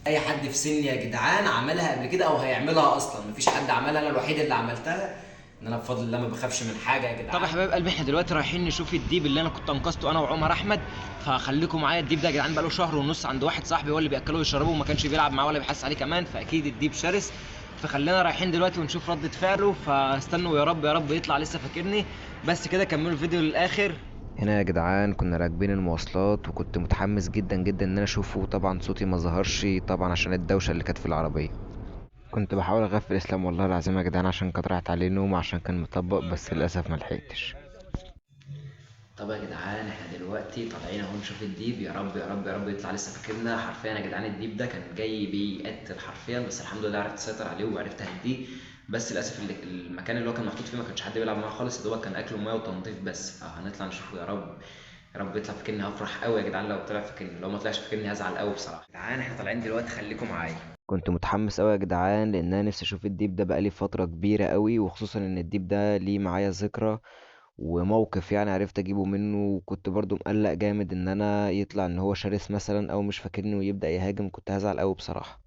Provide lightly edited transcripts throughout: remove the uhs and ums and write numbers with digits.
اي حد في سني يا جدعان عملها قبل كده او هيعملها اصلا، مفيش حد عملها، انا الوحيد اللي عملتها. ان انا بفضل الله ما بخافش من حاجة يا جدعان. طب يا حبايب قلبي احنا دلوقتي رايحين نشوف الديب اللي انا كنت انقذته انا وعمر احمد، فخليكم معايا. الديب ده يا جدعان بقاله شهر ونص عند واحد صاحبي، هو اللي بياكله ويشربه وما كانش بيلعب معاه ولا بيحس عليه كمان، فاكيد الديب شرس. فخلينا رايحين دلوقتي ونشوف ردة فعله، فاستنوا يا رب يا رب يطلع لسه فاكرني. بس كده كملوا الفيديو للاخر. هنا يا جدعان كنا راكبين المواصلات، وكنت متحمس جدا جدا ان انا اشوفه، طبعا صوتي ما ظهرش طبعا عشان الدوشة اللي كانت في العربية. كنت بحاول اغفل اسلام والله العظيم يا جدعان عشان كانت راحت عليه نوم، عشان كان مطبق، بس للاسف ما لحقتش. طب يا جدعان احنا دلوقتي طالعين اهو نشوف الديب، يا رب يا رب يا رب يطلع لسه فاكرنا. حرفيا يا جدعان الديب ده كان جاي بيقتل حرفيا، بس الحمد لله عرفت اسيطر عليه وعرفت اهديه. بس للاسف المكان اللي هو كان محطوط فيه ما كانش حد بيلعب معاه خالص، يا دوبك كان اكل ومية وتنظيف بس. فهنطلع نشوفه، يا رب يا رب يطلع فاكرني، هفرح قوي يا جدعان لو طلع فاكرني، لو ما طلعش فاكرني هزعل قوي بصراحة. جدعان احنا طالعين دلوقتي خليكم معايا. كنت متحمس قوي يا جدعان لان انا نفسي اشوف الديب ده بقالي فترة كبيرة قوي، وخصوصا ان الديب ده ليه معايا ذكرى وموقف يعني عرفت اجيبه منه، وكنت برضو مقلق جامد ان انا يطلع ان هو شرس مثلا او مش فاكرني ويبدأ يهاجم، كنت هزعل قوي بصراحة.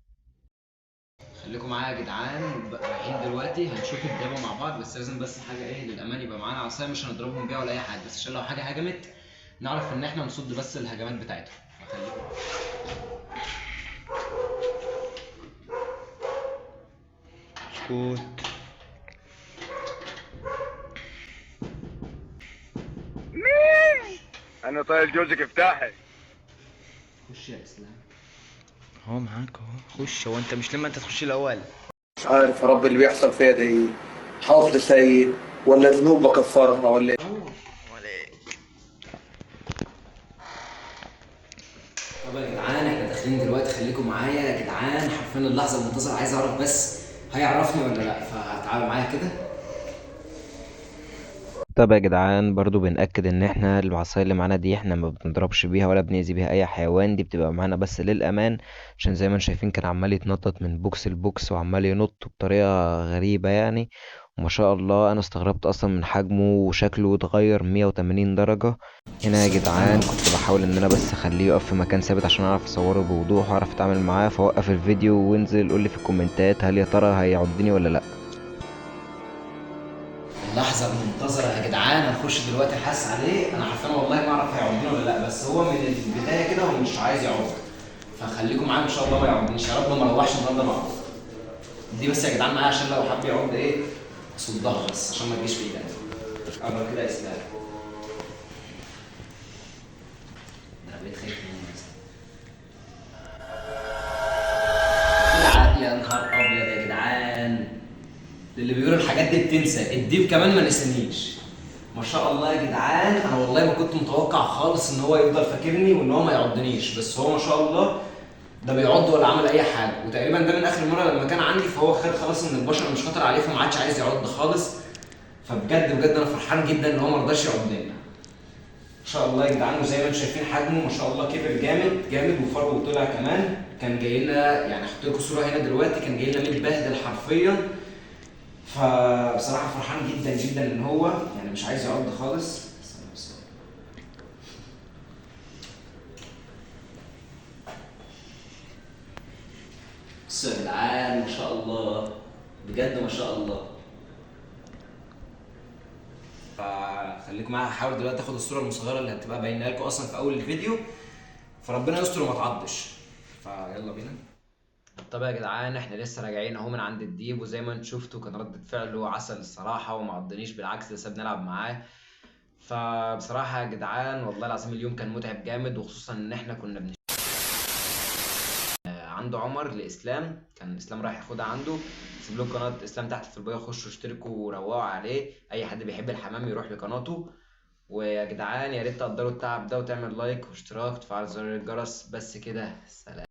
خليكم معايا يا جدعان، رايحين دلوقتي هنشوف الدبة مع بعض، بس لازم بس حاجة ايه للامان يبقى معانا عصاية، مش هنضربهم بيها ولا اي حاجة، بس عشان لو حاجة هجمت نعرف ان احنا نصد بس الهجمات بتاعتهم. فخليكم. اسكت. مين؟ انا طايل جوزك افتحي. خش يا اسلام. هو معاك اهو، خش. هو انت مش لما انت تخش الاول؟ مش عارف يا رب اللي بيحصل فيا ده ايه، حظ سيء ولا ذنوب بكفرها ولا ايه؟ طب يا جدعان احنا داخلين دلوقتي، خليكم معايا يا جدعان، حرفيا اللحظة المنتظره، عايز اعرف بس هيعرفني ولا لا، فتعالوا معايا كده. طب يا جدعان برضو بنأكد ان احنا العصاية اللي معانا دي احنا ما بنضربش بيها ولا بنأذي بيها اي حيوان، دي بتبقى معانا بس للأمان، عشان زي ما انتم شايفين كان عمال يتنطط من box ل box وعمال ينط بطريقة غريبة يعني، وما شاء الله انا استغربت اصلا من حجمه وشكله اتغير 180 درجة. هنا يا جدعان كنت بحاول ان انا بس اخليه يقف في مكان ثابت عشان اعرف اصوره بوضوح واعرف اتعامل معاه، فوقف الفيديو وانزل قولي في الكومنتات هل يا ترى هيعضني ولا لا. اللحظة المنتظرة يا جدعان، هنخش دلوقتي نحس عليه. أنا حرفيا والله ما أعرف هيعضني ولا لأ، بس هو من البداية كده هو مش عايز يعض، فخليكم معايا إن شاء الله ما يعضنيش يا رب، ما اروحش النهارده معاه. دي بس يا جدعان معايا عشان لو حب يعض إيه أصدها، بس عشان ما تجيش في إيدي. قرب كده يا إسلام. أنا بقيت خايف منه يا يا نهار أبيض يا جدعان، اللي بيقولوا الحاجات دي بتنسى، الديب كمان ما نسانيش. ما شاء الله يا جدعان، انا والله ما كنت متوقع خالص ان هو يفضل فاكرني وان هو ما يعضنيش، بس هو ما شاء الله ده بيعض ولا عمل اي حاجة، وتقريبا ده من اخر مرة لما كان عندي، فهو خد خلاص ان البشر مش خطر عليه، فما عادش عايز يعض خالص. فبجد بجد انا فرحان جدا ان هو ما رضاش يعضني. ما شاء الله يا جدعان، وزي ما انتم شايفين حجمه ما شاء الله كبر جامد جامد، وفرو طلع كمان. كان جاي لنا يعني هحط لكم صوره هنا دلوقتي، كان جاي لنا متبهدل حرفيا. فبصراحة فرحان جدا جدا ان هو يعني مش عايز يعض خالص. استنى بس. بصوا يا جدعان ما شاء الله بجد ما شاء الله. فخليكم معايا، هحاول دلوقتي اخد الصورة المصغرة اللي هتبقى باينة لكم اصلا في اول الفيديو، فربنا يستر وما تعضش. فيلا بينا. طب يا جدعان احنا لسه راجعين اهو من عند الديب، وزي ما انتم شفتوا كان ردة فعله عسل الصراحة وما عضنيش، بالعكس لسه بنلعب معاه. فبصراحة يا جدعان والله العظيم اليوم كان متعب جامد، وخصوصا ان احنا كنا عند عمر لاسلام، كان اسلام رايح ياخدها عنده. سيب لكم قناة اسلام تحت في ال bio، خشوا اشتركوا وروقوا عليه، اي حد بيحب الحمام يروح لقناته. ويا جدعان يا ريت تقدروا التعب ده وتعمل like واشتراك وتفعل زر الجرس. بس كده، سلام.